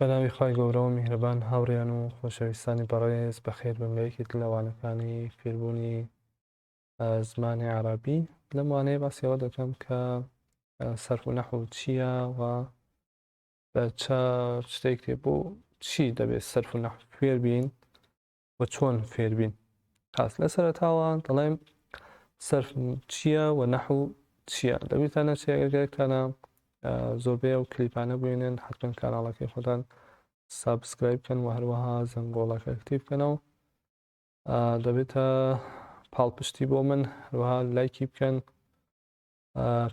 بەناوی خوای گەورە و میهرەبان هاوڕێیان و خۆشەویستانی بەڕێز بەخێر بن بە یەکێک لە وانەکانی فێربوونی زمانی عەرەبی. لەم وانەیە باسی ئەوە دەکەم کە سەرف و نەحو چییە و بە چە شتێک تێ بۆ چی دەبێت سەرف و نەحو فێر بین و چۆن فێر بین. خاس لە سەرەتاوە دەڵێم سەرف چییە و نەحو چییە. لەبیرتان نەچێ ئەگەر گەرەکتانە زۆربەی ئەو کلیپانە بوێنن حتمما کاناڵەکەی خۆتان subscribe بکەن و هەروەها زەنگۆڵەکە active بکەنەوە دەبێتە پاڵپشتی بۆ من، هەروەها لایکی بکەن،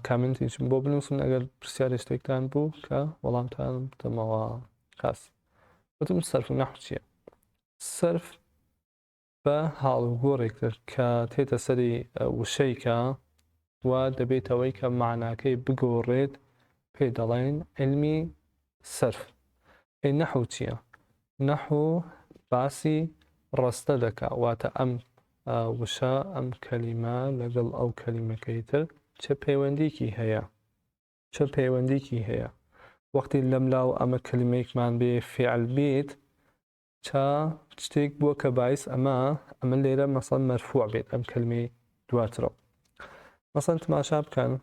comment یشم بۆ بنووسن ئەگەر پرسیاری شتێکتان بوو کە وەڵامتان بدەمەوە. خاس وتم سەرف و نەحو چییە؟ سەرف بە هاڵوگۆڕێک تر کە تێتە سەری وشەیکە و دەبێتەوەی کە معناکەی بگۆڕێت پێ دەڵێن علمی سەرف. ئەی نەحو چییە؟ نەحو باسی ڕەستە دەکا، واتە ئەم وشە، ئەم کەلیمە لەگەڵ ئەو کەلیمەکەی تر چ پەیوەندیکی هەیە؟ چ پەیوەندیکی هەیە؟ وەختی لەم لاو ئەمە کەلیمەیەکمان بێ فعل بیت، چا شتێک بووە کە باعث ئەمە ئەمە لێرە مەسەن مەرفوع بێت ئەم کەلمەی دواترەوە. مەسەن تماشا بکەن،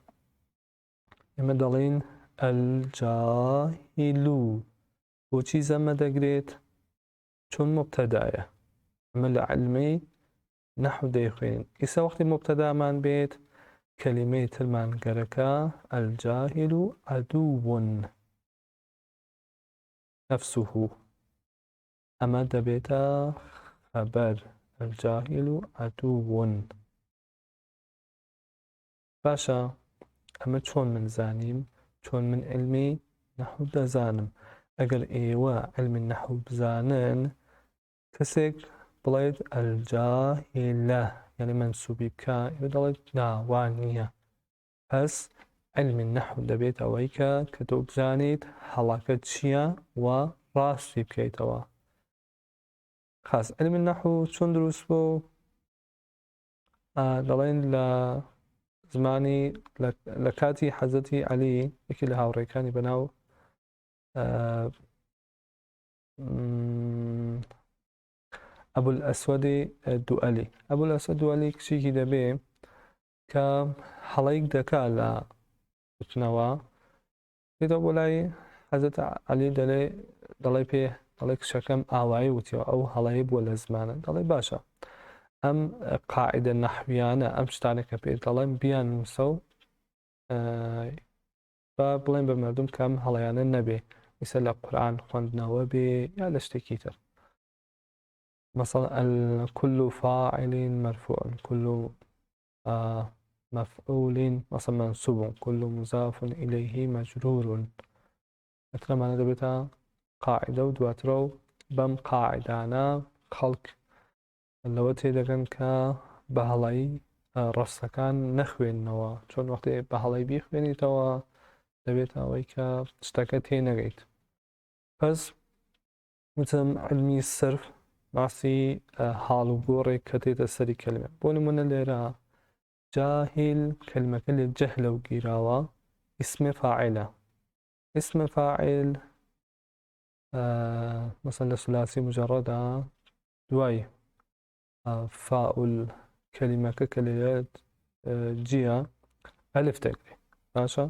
ئێمە دەڵێین الجاهل بۆچی زەمە دەگرێت؟ چون مبتدایە. ئەمە لە علمی نەحو دەیخوێنین. ئیسا وەختی مبتدامان بێت کەلیمەی ترمان گەرەکە الجاهل عدو نفسه، ئەمە دەبێتە خەبەر الجاهل عدو. باشە ئەمە چۆن من زانیم؟ چۆن من علمی نەحو دەزانم؟ ئەگەر ئێوە علمی نەحو بزانن کەسێک بڵێت الجاهلە یعنی منسوبی بکە، ئێوە دەڵێت نا وا نییە. پس علمی نەحو دەبێت ئەوەی کە کە تۆ بزانیت هەڵەکە چییە و ڕاستی بکەیتەوە. خاس علمی نەحو چۆن دروست بوو؟ دەڵێن لە زمانی لە کاتی حەزەتی عەلی یەکی لە هاوڕێکانی بەناو ئەبول ئەسوەدی دوئەلی، ئەبول ئەسوەد دوئەلی کچێکی دەبێ کە هەڵەیەک دەکا لە وتنەوە، دێتەوە بۆ لای حەزرەت عەلی دەڵێ دەڵێ پێ دەڵێ کچەکەم ئاوایی وتیەوە ئەو هەڵەیە بووە لە زمانە. دەڵێ باشە ئەم قاعدە نەحویانە ئەم شتانە کە پێ دەڵێم بیان نووسە و با بڵێن بە مردم کەم هەڵیانە نەبێ، ئیسە لە قورآن خوێندنەوە بێ یا لە شتێکی تر. مثلا كل فاعل مرفوع، كل مفعول مثلا منصوب، كل مضاف إليه مجرور. ئەترەمانە دەبێتە قاعدە و دواترە و بەم قاعدانە خەڵک لەوە تێدەگەن کە بە هەڵی ڕەستەکان نەخوێننەوە، چۆن وەختێ بە هەڵی بیخوێنیتەوە دەبێت ئەوەی کە شتەکە تێ نەگەیت. پس وتم علمی سرف باسی حاڵ و گۆڕێک کە تێتە سەری کەلمە. بۆ نمونە لێرە جاهل کەلمەکە لە جەهلە و گیراوە، اسم فاعلە. اسم فاعل مثلا لە سلاسی مجردا دوای فاعل کەلیمەکە کە لێرە جیە ئەلف دەگرێ. باشە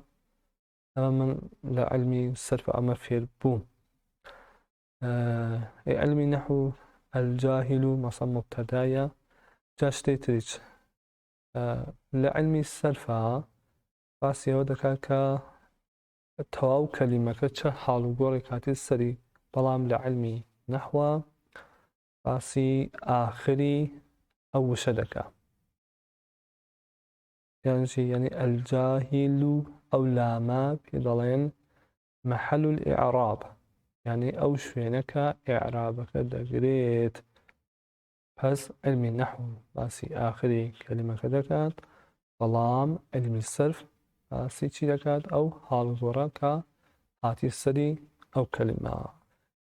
ئەمە من لە علمی سەرف ئەمە فێر بووم. علمی نحو الجاهل مثلا مبتدایە. جا شتێ تریش لە علمی سەرفا باسی ئەوە دەکات کە تەواو کەلیمەکە چه حاڵ و گۆڕێک هاتێ سەری، بەڵام لە علمی نەحوە باسی ئاخری ئەو وشە دەکا. یانجی یعنی الجاهل ئەو لامە پێ دەڵێن محل الإعراب، یعنی ئەو شوێنە کە ئیعرابەکە دەگرێت. پس علمی نحو باسی ئاخری کەلیمەکە دەکات، بەڵام علمی سەرف باسی چی دەکات؟ ئەو حاڵگۆڕە کە هاتی سەری ئەو کەلیمە.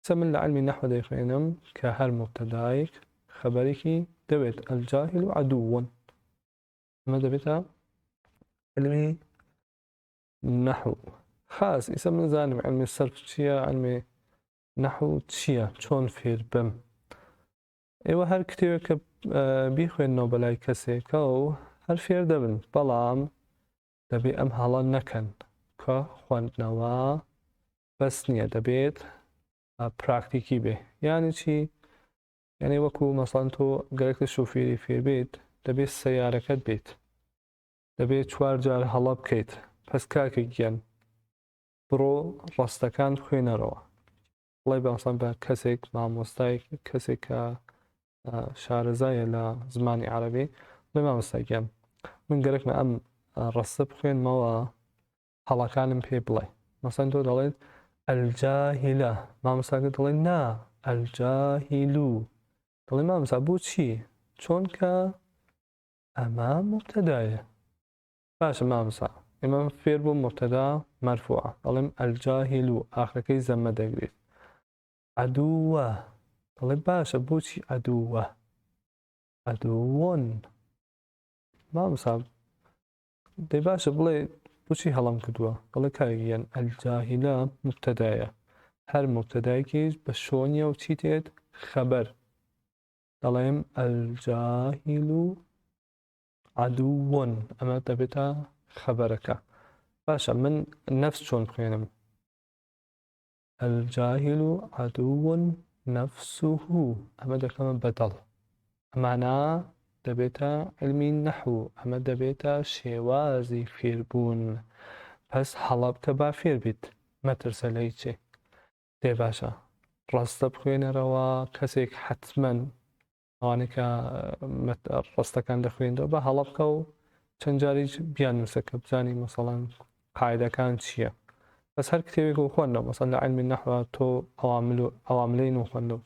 سە من لە علمی نحو دەیخوێنم کە هەر مبتدایەک خەبەرێکی دەوێت، الجاهل عدو. ئەمە دەبێتە علمی نحو. خاص ئیسە من زانم علمی سەرف چییە، علمی نەحو چییە؟ چۆن فێر بم؟ ئێوە هەر کتێبێک کە بیخوێننەوە بەلای کەسێکە و هەر فێر دەبن، بەڵام دەبێ ئەم هەڵە نەکەن کە خوێندنەوە بەس نییە، دەبێت پراکتیکی بێ. یعنی چی؟ یعنی وەکو مەسەڵەن تۆ گەرەکتە شوفێری فێر بیت، دەبێت سەیارەکەت بیت، دەبێت چوار جار هەڵە بکەیت. پس کاکە گیان بڕۆ ڕەستەکان بخوێنەرەوە، بڵێ بەمسان بە کەسێک، مامۆستای کەسێک کە شارەزایە لە زمانی عەرەبی، بڵێ مامۆستا گیان من گەرەکمە ئەم ڕەستە بخوێنمەوە، هەڵەکانم پێ بڵێ. مەسەن تۆ دەڵێت ئەلجاهیلە، مامۆستاکە دەڵێ نا ئەلجاهیلو. دەڵێ مامۆستا بۆچی؟ چۆنکە ئەمە مبتەدایە. باشە مامۆستا ئێمە فێر بووم مبتەدا مەرفوعە، دەڵێم الجاهل ئاخرەکەی زەمە دەگرێت. عەدووە، دەڵێ باشە بۆچی عەدووە؟ عەدوون. مامۆستا دەی باشە بڵێ بۆچی هەڵەم کردووە؟ دەڵێ کاک گیان الجاهلە مبتەدایە، هەر مبتەدایەکیش بە شۆنیە و چی تێت؟ خەبەر. دەڵێم الجاهل عدو ئەمە دەبێتە خەبەرەکە. باشە من نەفس چۆن بخوێنم؟ الجاهل عدو نفسه، ئەمە دەکەمە بەدەڵ. ئەمانە دەبێتە علمی نەحو، ئەمە دەبێتە شێوازی فێربوون. پس هەڵە بکە با فێر بیت، مەترسە لە هیچێ. دێ باشە ڕاستە بخوێنەرەوە، کەسێک حتمما ئەوانەی کە ڕستەکان دەخوێندەوە بە هەڵە بکە و چەند جاریش بیان نووسە کە بزانی مەسەڵەن قاعدەکان چییە. بەس هەر کتێبێک و خوێندەوە، مەسەڵەن لە علمی نەحوە تۆ عوامل و عواملین و خوێندەوە،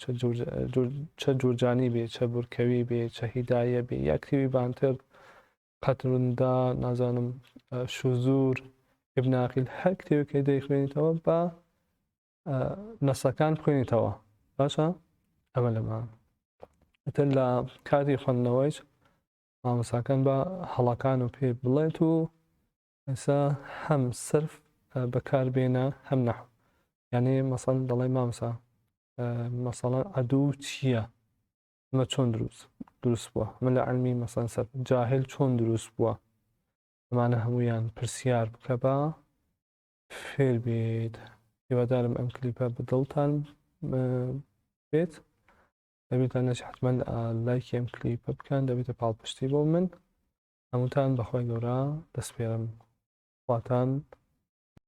چە جورجانی بێ، چە بورکەوی بێ، چە هیدایە بێ، یا کتێبی بانتر قەتروندا، نازانم شوزور، ابن عقیل، هەر کتێبێک دەیخوێنیتەوە بە نەسەکان بخوێنیتەوە. باشە ئەمە لەمان ئیتر لە کاتی خوێندنەوەیش مامۆساکان بە هەڵەکان و پێ بڵێت و ئێستا هەم سرف بەکاربێنە هەم نەحو. یعنی مەسەڵەن دەڵێ مامۆسا مەسەڵەن عەدوو چییە؟ ئەمە چۆن دروست بووە؟ من لە علمی مەسەڵەن سەر جاهل چۆن دروست بووە؟ ئەمانە هەمویان پرسیار بکە بە فێر بیت. هیوادارم ئەم کلیپە بە دڵتان بێت. دەبێتان نەچ حتمما لایکی ئەم کلیپە بکەن، دەبێتە پاڵپشتی بۆ من. هەمووتان بەخوای گەورە دەسپێرم. خواتان.